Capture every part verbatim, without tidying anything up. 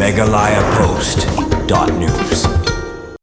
Meghalaya Post dot news.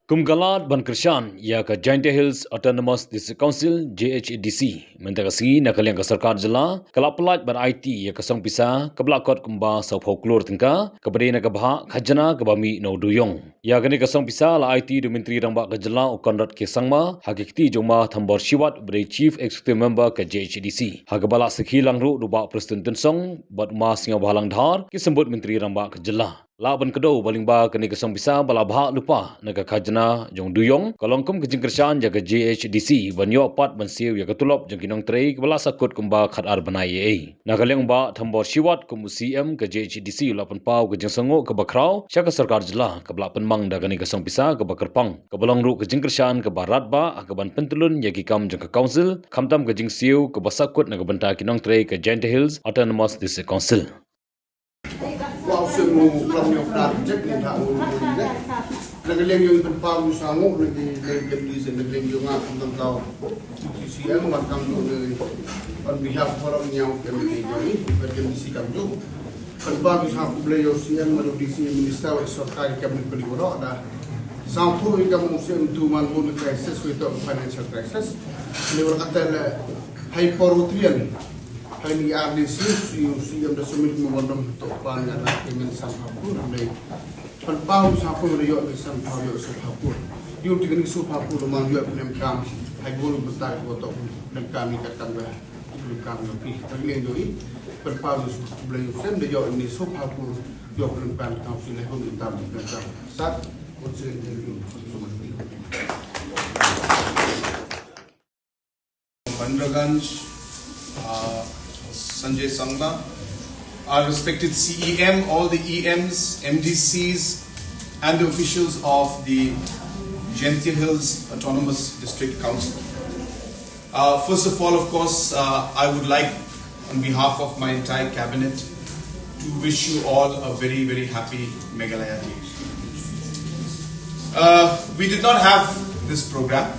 Kum ka lad ban kyrshan ïa ka Jaintia Hills Autonomous District Council, J H A D C, mynta ka sngi na ka liang ka sorkar jylla ka la pyllait ban aiti ïa ka song pisa kaba la kot kumba sawphew klur tyngka, kaba dei na ka bhah khajna kaba mih na u duyong. Ïa kane ka song pisa la aiti da u Myntri Rangbah ka jylla u Conrad K Sangma ha ki kti jong u Ma Thambor Shiwat uba dei Chief Executive Member ka J H A D C, ha kaba la sakhi lang ruh da u Bah Prestone Tynsong bad u Ma Sniawbhalang Dhar, ki symbud Myntri Rangbah ka jylla. Lah ban kdew ba lyngba kane ka song pisa ba la bhah lypa na ka khajna jong u duyong, ka long kum ka jingkyrshan ïa ka J H A D C ban ïoh pat ban siew ïa ka tulop jong ki nongtrei kaba la sahkut kumba khatar bnai ei ei. Na ka liang u Bah Thambor Shiwat kum u C M ka J H A D C u la pynpaw ka jingsngewnguh kaba khraw sha ka sorkar jylla kaba la pynmang da kane ka song pisa kaba kyrpang, kaba long ruh ka jingkyrshan kaba radbah ha kaban pyntyllun ïa ki kam jong ka council, khamtam ka jingsiew kaba sahkut na ka bynta ki nongtrei ka Jaintia Hills Autonomous District Council. Wa u sien u klam ïa u Pnar Jack ne da u ne. Na ka liang ïa u pynpaw u sngewbha ne ki ne ki di sen na ka liang ïa nga kam tam tau. T C M wan kam tu ne on behalf forum ïa u K M D C kam tu. Pynpaw u sngewbha khublei ïa u C M, ma u D C, minister wa sorkar kam ne pynpaw da. Sngewthuh ïa ka mung sien tu man bun crisis, wi to financial crisis. Ni wa kata le hai por u trian. Hai ni ar ni si si si am da sumit mo bondom to pan nga na payment san ha pur nei. Pan pau sa pur yo ni san pau yo sa ha pur. Yo ti ni su ha pur man yo nem kam. Hai bol betai ko to nem kam ni ka kam ba. Nem kam ni pi. Tang ni yo i. Pan pau yo su blai yo sem de yo ni su ha pur. Yo nem kam kam si le ko nem kam nem kam. Sat ko se ni yo. Mahendraganj, uh, Sanjay Sangma, our respected C E M, all the E Ms, M D Cs, and the officials of the Jaintia Hills Autonomous District Council. Uh, first of all, of course, uh, I would like, on behalf of my entire cabinet, to wish you all a very, very happy Meghalaya Day. Uh, we did not have this program.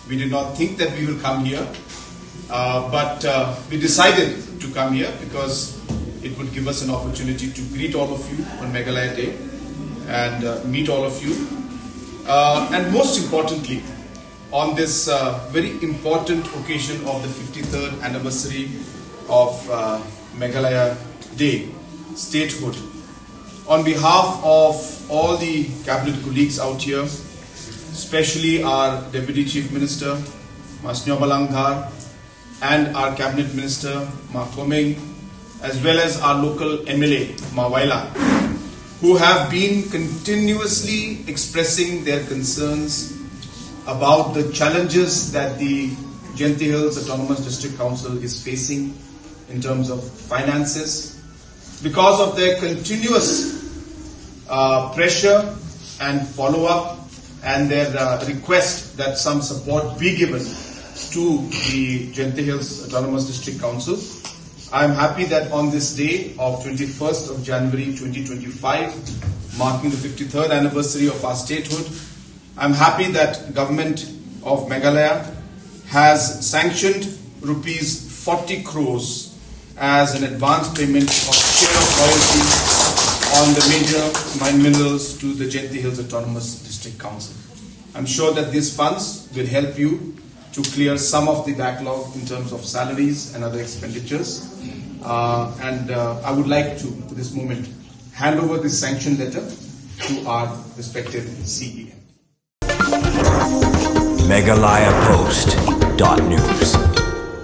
We did not think that we will come here, uh, but uh, we decided to come here because it would give us an opportunity to greet all of you on Meghalaya Day and uh, meet all of you. Uh, and most importantly, on this uh, very important occasion of the fifty-third anniversary of uh, Meghalaya Day, statehood, on behalf of all the cabinet colleagues out here, especially our Deputy Chief Minister, Ma Sniawbhalang Dhar, and our Cabinet Minister, Ma Khuming, as well as our local M L A, Ma Wailadmiki, who have been continuously expressing their concerns about the challenges that the Jaintia Hills Autonomous District Council is facing in terms of finances, because of their continuous uh, pressure and follow-up and their uh, request that some support be given to the Jaintia Hills Autonomous District Council. I am happy that on this day of twenty-first of January twenty twenty-five, marking the fifty-third anniversary of our statehood, I'm happy that Government of Meghalaya has sanctioned rupees forty crores as an advance payment of share of royalty on the major mine minerals to the Jaintia Hills Autonomous District Council. I'm sure that these funds will help you to clear some of the backlog in terms of salaries and other expenditures. Uh, and uh, I would like to, for this moment, hand over this sanction letter to our respected C E M. Meghalaya Post dot news.